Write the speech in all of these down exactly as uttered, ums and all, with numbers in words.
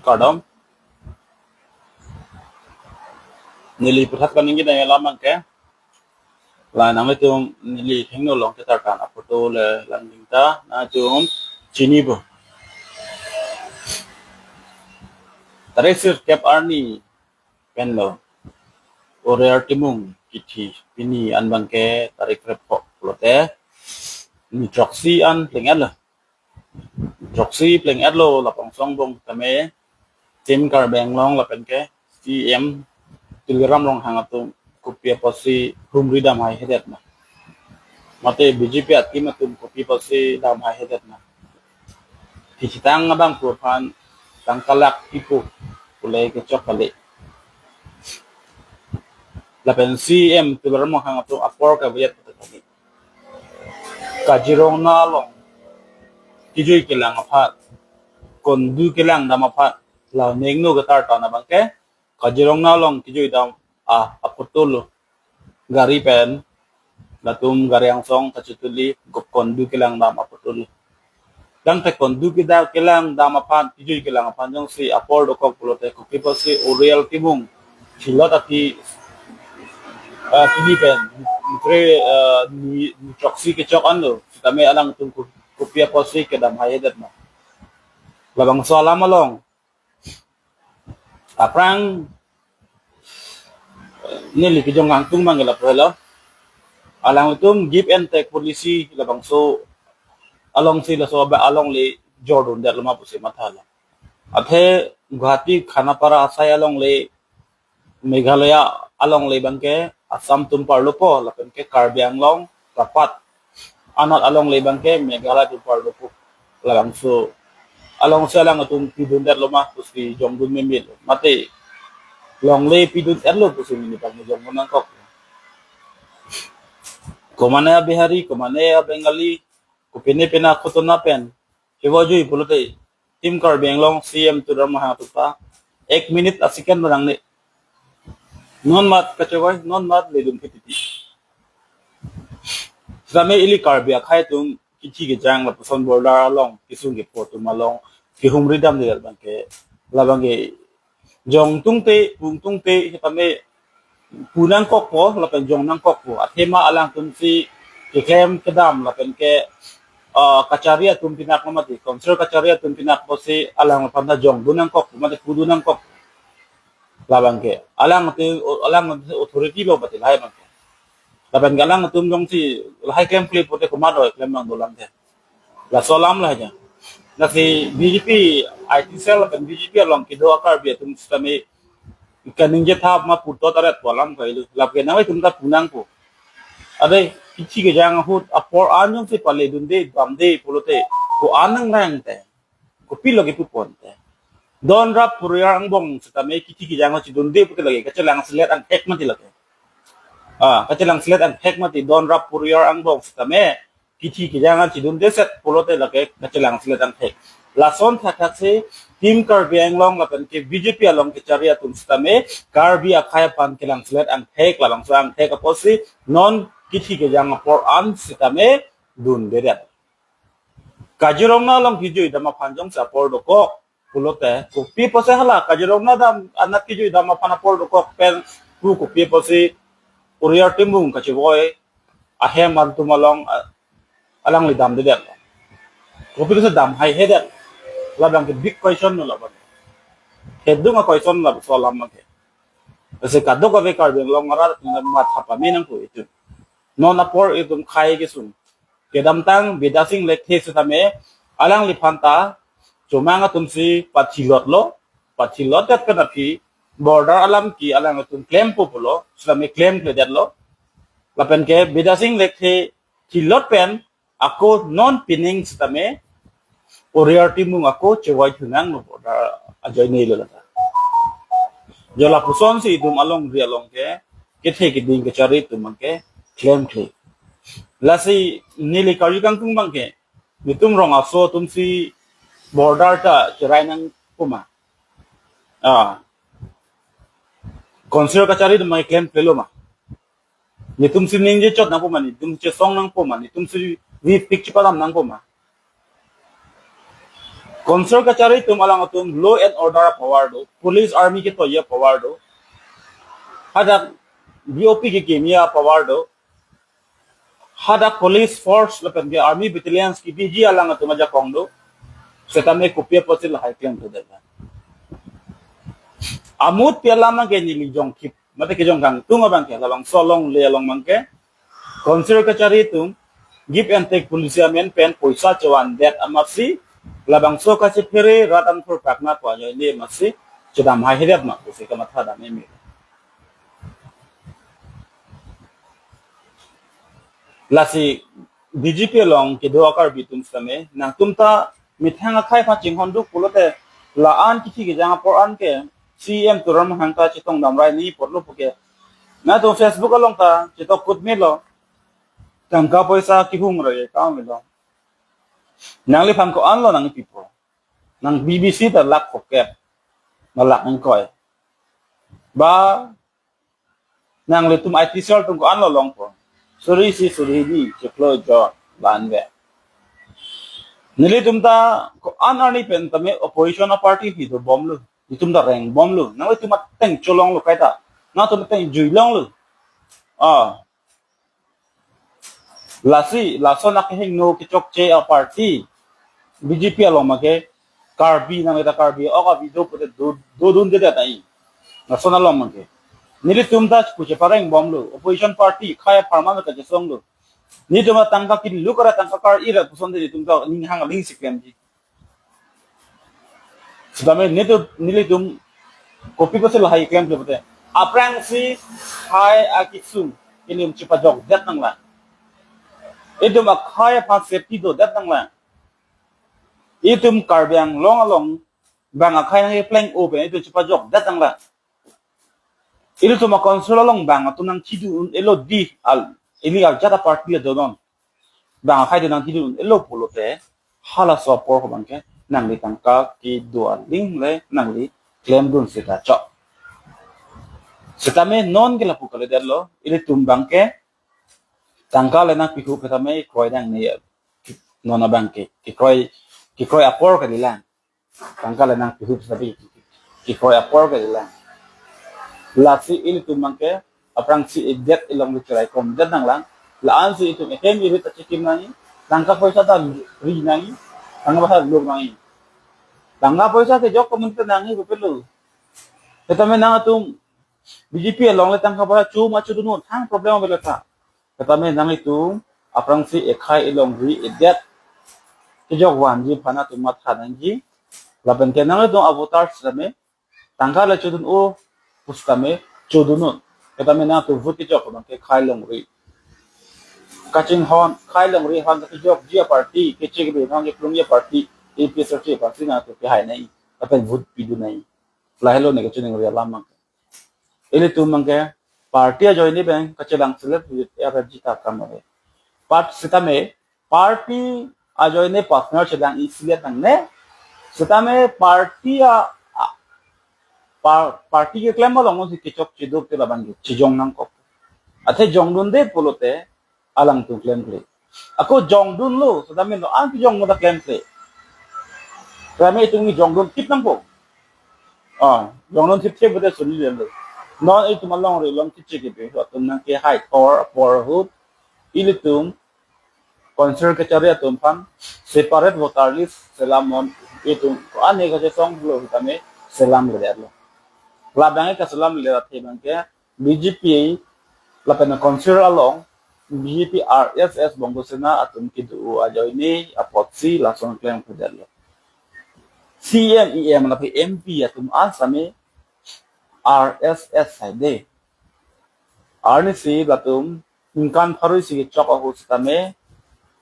Kardom. Neli puthat kaningje dang alam abangke, la nanglitum neli thengno along ketartan aphoto le langding ta, nangtum chinipo. Tarik sirkep arni penlo Oriar Timung kithi, pini an abangke tarik krepho pulote ni throksi an pleng-etlo. Throksi pleng-etlo, labangso angbong tame Team Karbi Anglong lapenke C M Tuliram Ronghang atum kopi apotsi humri dam haihedet ma, mate B J P a-team atum kopi apotsi dam haihedet ma, kachethang abang pu aphan tangka lakh pipo pule kechok kali. Lapen C M Tuliram Ronghang atum apor kavayat puta kali. Kaziranga along kejui kelang aphan, kondu kelang dam aphan, la ningno ketartan abangke Kaziranga along kejui dam a aphoto lo. Gari pen, latum gari angsong kachetuli, kondu kelang dam aphoto lo. Tangte kondu keda kelang dam aphan, kejui kelang aphan jongsi apor dokok pulote kopi apotsi Oriar Timung thilot aphi, ah, pini pen, ni kre, ah, ni, ni throksi kechok anlo, sitame alangtum ko-, kopi apotsi kedam haihedet ma. Labangso alam along aphrang, eh, neli kejong kangtung abang lapu helo. Alangtum give and take policy labangso alongsi laso abang alongle jordundetlo ma pusi mathalo. Athe Guwahati Khanapara asai alongle, Meghalaya alongle abangke Assam atum parlopo, lapenke Karbi Anglong rapat anat alongle abangke Meghalaya atum parlopo. Labangso alongsi alangtum pidundetlo ma pusi jongdun memelo. Mate longle pidundetlo pusi mini abang jongdun nangkok. Komane a-Bihari, komane a-Bengali, kopine pine akhotona pen chevoi jui pulote Team Karbi Anglong C M Tuliram Ronghang atum ta ek minute a-second nangne. Non mat kachevoi, non mat ledun ke titi. Sitame ili Karbi akhei atum kithi kejang lapuson border along kesung kepho atum along kehumri damde abangke, labangke jong tungte, pung tungte, sitame pu nangkokpo, lapen jong nangkokpo. Athema alangtumsi keklem kedam, lapenke, ah, kachari atum pinak mati, council kachari atum pinak apotsi alang aphan ta jongdun nangkokpo, mate pudun nangkok. Labangke, alang ate, alang authority lo mati lahai abangke. Lapenke alangtum jongsi lahai klemkle pulote komat oi klem nang dolang the. Laso alam lahai ja. Lasi B J P I T cell lapen B J P along kedo a-Karbi atum sitame kaningje thap ma putot aret pu alam kailo. Lapenke nangtum ta pu nangpo. Ade kithi kejang ahut apor an jongsi paledunde damde pulote ko-an nangrang te, kopilo kepu ponte. Don rap puriar angbong sitame kithi kejang chedunde pulote lake kachelang selet angthek mati lake. Ah, kachelang selet angthek mati don rap puriar angbong sitame kithi kejang chedunde set pulote lake kachelang selet angthek. Lason thakthak si Team Karbi Anglong lapenke B J P along kachari atum sitame Karbi akhei aphan kelang selet angthek, labangso angthek apotsi non kithi kejang apor an sitame dunde det. Kaziranga along kejui dam aphan jongsi apor dokok pulote, kopi apotsi hala Kaziranga dam anat kejui dam aphan apor dokok pen pu kopi apotsi Oriar Timung kachevoi ahem atum along, ah, alangli damdedet? Kopi apotsi dam haihedet? Labangke big question lo labang. Kedung a-question laso alam abangke. Lasi kadokave Karbi Anglong arat matha pame nangpo itum. Non apor itum khei kesung kedamtang Bidya Sing Lekthe sitame alangliphan ta chomang atumsi pathilotlo, pathilotdet pen aphi border alam ke alangtum klempo pulo, sitame klemkledetlo. Lapenke Bidya Sing Lekthe thilot pen ako non pining sitame Oriar Timung ako chevoi thunang lo border ajoine lo lata. Jo lapusonsi itum alongri along ke kethe keding kachari atum abangke klemkle. Lasi neli karju kangtung abangke, netum rong aso atumsi border ta cherai nangpo ma? Ah. Council kachari atum abangke klemklelo ma? Netumsi ningje chot nangpo ma, netum chesong nangpo ma, netumsi vivik chepadam nangpo ma? Council kachari atum alangtum law and order power do, police army ketoye power do, hadak B O P kekimia power do, hadak police force lapen ke army battalions kebiji alangtum ajakong do, setame kopi apotsi lahai klemkledet? Amut pi alam abangke neli jongkip, mate kejong kangtung abangke, labangso alongle along abangke, council kachari atum give and take policy amen pen poisa chevandet amatsi, labangso kachephere rat anpur pakna pu ajoine amatsi chedam haihedet ma pusi kamatha dam eme. Lasi B J P along kedo a-Karbi atum setame, nangtum ta methang akhei aphan chinghon duk pulote, la-an kithi kejang apor an ke C E M Tuliram Ronghang ta chetong damrai ni porlo puke, nangtum Facebook along ta chetok kut melo, tangka poisa kihung rai kam melo. Nangliphan ko-an lo nangpipo? Nang B B C ta lakh phokep, ma lakh ingkoi. Ba nanglitum I T cell atum ko-an lo longpo? Suri isi suri hini chiklo jon la-an ave. Nelitum ta ko-an arni pen tame opposition a-party hini dobomlo. Itum ta rengbomlo. Nanglitum ateng cholonglo kaita. Nangtum ateng juilonglo. Ah. Lasi, lason akehingno kechokche a-party B J P along abangke, Karbi nang eta Karbi ok a-video pute do, dodundedet ai. Lason along abangke, nelitum ta puche parengbomlo, opposition party khei apharman kachesonglo. Nelitum atangka kilo kara tangka kar-i ra pusonte nelitum ta ning hang ling si klemji. Setame nelitum, nelitum kopi apotsi lahai klemkle pute, aphrangsi khei akesung itum chepajokdet nanglang. Itum akhei aphan safety dodet nanglang. Itum Karbi Anglong along bang akhei nangkepleng-o pen itum chepajokdet nanglang. Ilitum a-council along bang atum nangchidun un-elo di al, ili aljat a-party le donon. Bang akhei do nangchidun un-elo pulote, halaso apor ko abangke nangli tangka kedo aling le nangli klemdun seta chok. Setame non ke lapu kaledetlo, ilitum abangke tangka le nangpihu petame kroi nangne, non abangke kekroi, kekroi apor kalilang. Tangka le nangpihu tapi kekroi apor kalilang. Lasi ilitum abangke aphrangsi edet along le cheraikomdet nanglang. La-ansi itum ehem irit ta chikim nangji. Tangka poisa ta ri nangji. Tangka poisa lok nangji. Tangka poisa kejok komun ta nangji kopilo. Setame nangtum B J P along le tangka poisa chuma chodun un thang problem avelo ta. Setame nanglitum aphrangsi ekhei elongri edet kejok vanji aphan atum matha nangji. Lapen ke nanglitum a-voter setame tangka le chodun-o pusitame chodun un. Setame nangtum vote kejok abangke khei longri. Kachinghon khei longri aphan kejokji a-party, keche kebe aphan keplungji a-party, A P H L C a-party nangtum pehai nangji. Lapen vote pidun nangji. Lahelo ne kachiningri alam abang. Ilitum abangke party ajoine pen kachelang selet ya rajita kam ave. Part setame party ajoine partner chelang-i selet nangne. Setame party a, a par-, party keklem along si kechokche duk te labang ke chejong nangkok. Athe jongdunde pulote alangtum klemkle. Ako jongdunlo, setame non an kejong mo ta klemkle. Setame itum jongdun thip nangpo. Ah, jongdun thip thip bete suli lelo. Non itum alongri along kiche kebi atum nangkehai thor apor ahut, ilitum council kachari atum aphan separate voter list selam non, itum ane kachesonglo setame selamledetlo. Labang ke selamledet athe abangke B J P lapen council along B J P R S S Bongo Sena atum kedo ajoine apotsi lason klemkledetlo. C M E M lapen M P atum an setame R S S saide. Arnisi latum ningkan pharo isi kechok ahut setame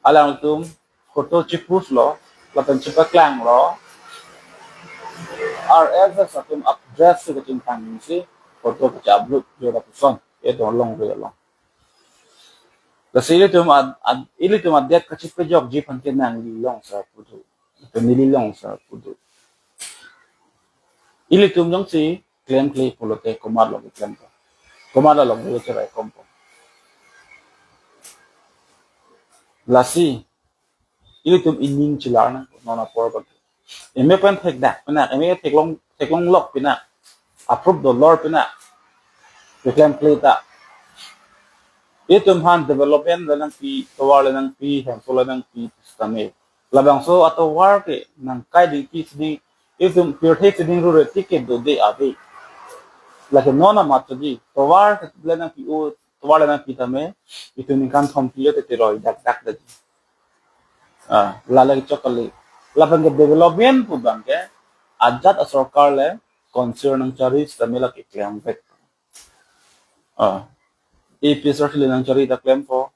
alangtum photo chipuslo, lapen chipaklanglo. R S S atum a-dress si kachingthang si photo kache-upload jo lapuson, itum alongri along. Lasi ilitum ad, ad, ilitum adet kachepajokji aphan ke nangli longsa pu do. Neli longsa pu do. Ilitum jongsi klemkle pulote komat along klempo? Komat along le cheraikompo? Lasi ilitum ining chelar nang non apor abang. Eme pen thekdak pinak, eme theklong theklonglok pinak, approve dolor pinak, keklem kle ta. Itum aphan development le nangpi, tovar le nangpi, hemso le nangpi, sitame labangso atovar ke nangkai dingpi si ding, itum pirthe si ding rure ticket do de ave. Lake non amat jadi tovar le nangpi-o, tovar le nangpi tame, itum ningkan thompi yo te tiroi dak dak da. Ah, lale chokali. Lapen ke development pu abang ke ajat asorkar le concern nangchari sitame lake klemvek. Ah, APHLC le nangchari ta klempo,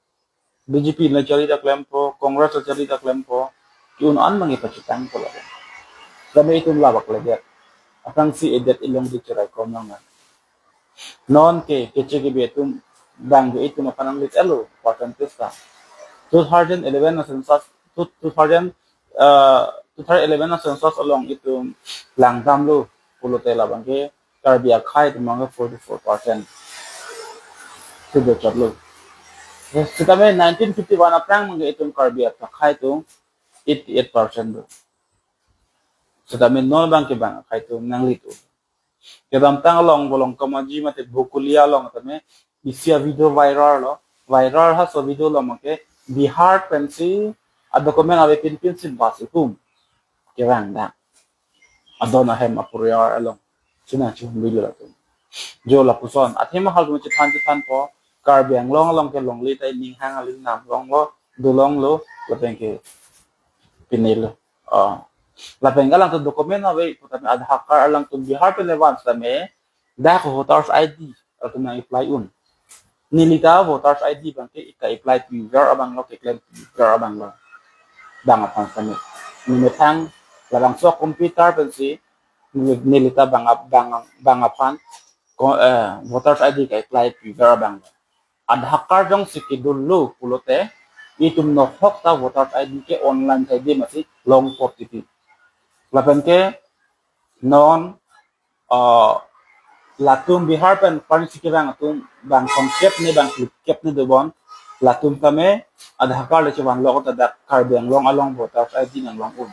BJP le chari ta klempo, Congress le chari ta klempo, ke-un an abang ipachitangpo lake. Tame itum labak lake. Aphrangsi edet ilong di cherai kom nang. Non ke, keche kebe atum abang ke itum aphan nanglit elo, percentage ta. Two thousand eleven a census, two, two thousand, uh, two thousand eleven a census along itum langdamlo pulote labang ke Karbi akhei atum abang ke forty-four percent. Sudah chotlo. Sitame nineteen fifty-one aphrang abang ke itum Karbi akhei atum eighty-eight percent do. Sitame non abang ke bang akhei atum nanglit-o. Kedamtang along Bolongkom Aji mate Bokolia along tame isi a-video viral lo. Viral halaso video along abang ke Bihar pensi a-document avepin pinsi bus ihum kevang dam. Adon ahem aporiar along. China chihum bilo latum. Jo lapuson. Athema hal tum chethan chethanpo. Karbi Anglong along ke longle ta ining hang aling nam longlo, dolonglo, lapen ke pinelo. Ah. Lapen ke alangtum document ave pu tame Aadhaar card alangtum Bihar pen le van sitame dak voters ID alangtum nang-apply un. Neli ta voters ID abang ke ka-apply piver abang lo, keklem piver abang lo. Bang aphan sitame. Nemethang labangso computer pensi neli, neli ta bang ap-, bang, bang aphan ko-, eh, voters ID ka-apply piver abang lo. Aadhaar card jongsi kedolo pulote itum nohok ta voters ID ke online ID masi longpo titi. Lapen ke non, ah, latum Bihar pen parnisi kevang atum bang songkep ne bang phlikep ne dobom, latum tame Aadhaar card le chevanlo ta dak Karbi Anglong along voters ID nanglong un.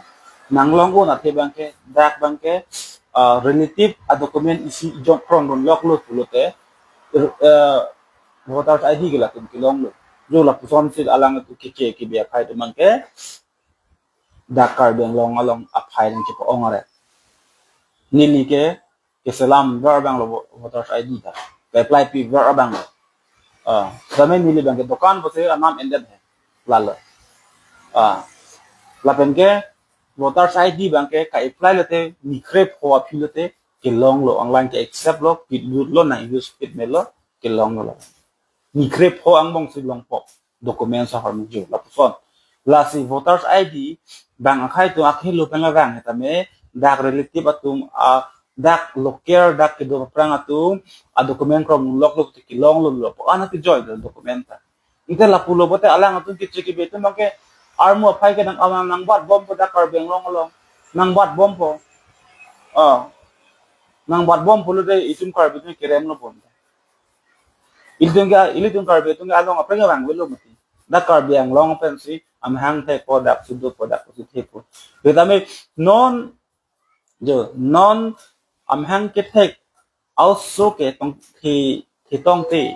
Nanglong un athe abang ke, dak abang ke, ah, relative a-document isi jok krongdunloklo pulote, eh, voters ID ke latum kelonglo. Jo lapuson si alanglitum keche kebe akhei atum abang ke dak Karbi Anglong along aphai nangchepa-ong are. Neli ke keselamver abang lo vo-, voters ID ta. Ka-apply piver abang lo. Ah, sitame neli abang ke dokan pusi anam endet he. Lalo. Ah, lapen ke voters ID abang ke ka-apply lote, nikrepho aphi lote kelonglo, online ke-accept lo, pit lut lo, nang-use pit melo, kelonglo. Nikrepho angbong si longpo documents ahormu jo lapuson. Lasi voters ID bang akhei atum akhei lo pen la rang tame dak relative atum, ah, dak local dak kedo aphrang atum a-document krongdunloklo te kelonglo lo. Pu an ke joi do document ta. Ante lapulo pulote alangtum keche kebe atum abang ke armu aphai ke nang, ah, nangbatbompo dak Karbi Anglong along. Nangbatbompo. Ah. Nangbatbom pulote itum Karbi atum kerem lo bom. Ilitum ke, ilitum Karbi atum ke along aphrang ke vangvelo mati. Dak Karbi Anglong pensi amahang thekpo, dak sudupo, dak pusi thekpo. Tame non, jo, non amahang kethek aoso ketong the, thetongte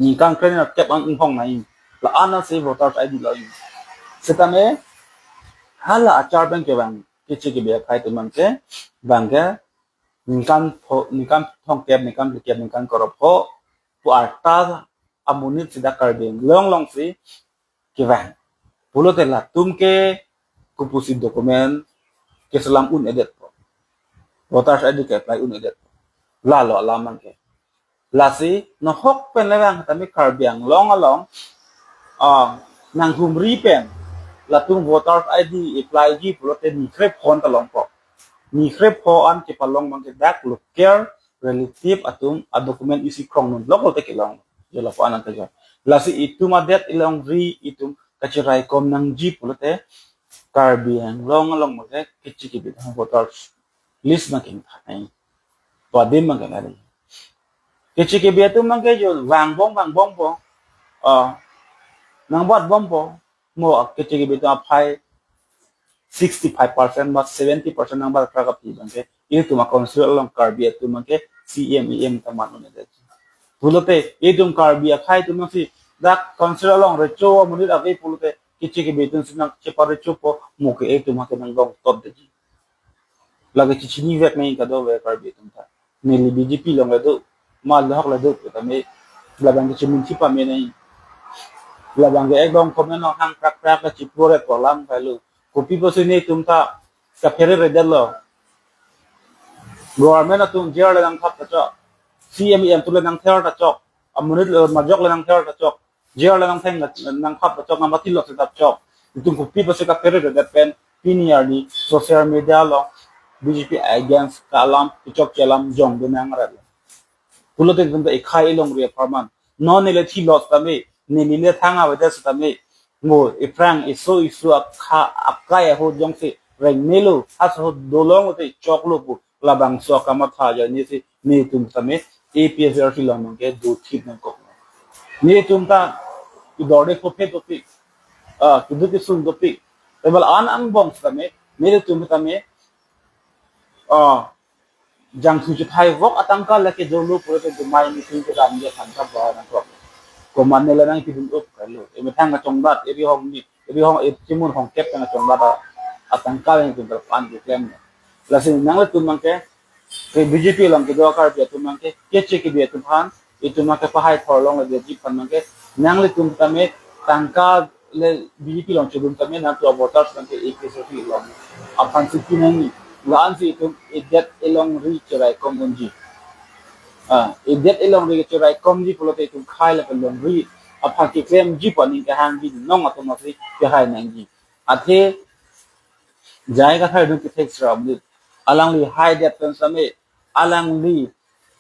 ningkan kre-nerkep an inghong nai. La-an si voters ID lo. Sitame hala achar abang ke bang keche kebe akhei atum abang ke, abang ke ningkan pho-, ningkan thomkep, ningkan phlikep, ningkan kropho pu arta amonit si dak Karbi Anglong alongsi kevang. Pulote latum ke kopusi document keselam un-edetpo. Voters ID ke-apply un-edetpo. Lalo alam abang ke. Lasi nohok pen le vang tame Karbi Anglong along, ah, nanghumri pen latum voters ID applyji pulote nikrepho an ta longpo. Nikrepho an kepalong abang ke dak local relative atum a-document isi krongdunloklo te kelong. Jo lapu an ta jo. Lasi itum adet ilongri itum kacheraikom nangji pulote Karbi Anglong along mate keche kebe atum voters list abang ke nangthan nai. Pu adim abang ke nangri. Keche kebe atum abang ke jo vangbom vangbompo. Ah, nangbatbompo. Mo keche kebe atum aphai sixty-five percent ba seventy percent nang ba kra kapi abangke, itum a constituency along Karbi atum abangke C M E M ta man un-edet. Pulote itum Karbi akhei atum si dak constituency along recho amonit ave pulote kichi kibi atum si nang chepa recho po mo ke itum abangke nang dong tot detji. Lake chichinivek nang kadokave Karbi atum ta. Neli B J P along le do, ma lahok le do, tame labang ke chimun chipa me nang. Labang ke ekdom comment along hang prak prak ke chipuret po lam kailo. Kopi pusi netum ta kaphere redetlo. Government atum jail le nangthap ta chok. C M E M atum le nangther ta chok. Amonit le majok le nangther ta chok. Jail le nangtheng nangthap ta chok, nangmathi lo setap chok. Itum kopi pusi kaphere redet pen pini arni social media along B J P against ka alam, kechokche alam jongdun nang rat. Pulote itum ta ikhei ilongri apharman. Non neli thilo setame, neli le thang avedet setame. Mo iphrang iso iso akha akai ahut jongsi reng melo, halaso ahut dolong te choklo pu labangso kamatha ajoine si netum tame A P H L C along abangke dothip nangkok. Netum ta kidorde kophe dopik, ah, keduk kesung dopik. Tebal an angbong setame, netum tame, ah, jangthu chethai vok atangka lake jolo pulote dumai meeting kedam je tangka ba nangkok. Komat neli nang kidun up kailo. Emethang kachongdat, eri hong ni, eri hong, eri chimun hongkep kachongdat a, atangka yang itum ta pan keklem. Lasi nanglitum abangke, ke B J P along kedo Karbi atum abangke, kechi kebi atum aphan, itum abangke pahai thor longledetji aphan abangke, nanglitum tame tangka le B J P along chodun tame nangtum avoters abangke A P H L C along aphan si pinangji. La-an si itum edet elongri cheraikom unji. Ah, edet elongri cheraikomji pulote itum khei lapen longri aphan keklemji pu aning kehangji non atum si kehai nangji. Athe J I Kathar dun kethek sera amonit. Alangli haidet pen setame, alangli,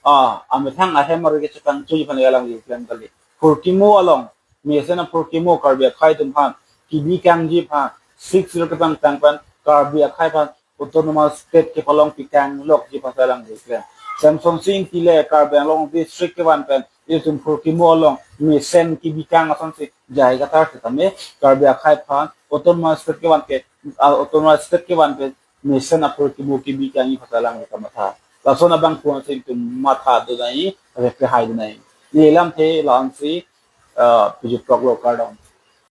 ah, amethang ahem arlo kechepangchoi aphan alangli klem kali. Phurkimo along, mesen aphurkimo Karbi akhei atum aphan, kebi kangji aphan, Sixth Schedule kepangtang pen, Karbi akhei aphan, autonomous state kepalongpi kanglokji aphan alangli klem. Semsonsing Ingti le Karbi Anglong district kevan pen, itum phurkimo along, mesen kebi kang asonsi, J I Kathar setame, Karbi akhei aphan, autonomous state kevan ke, ah, autonomous state kevan pen, mesen aphurkimo kebi kangji aphan alangli kamatha. Lason abang kuang si itum matha do nai, repe hai do nai. Neli lamthe la-an si, ah, piji prok lo kardom.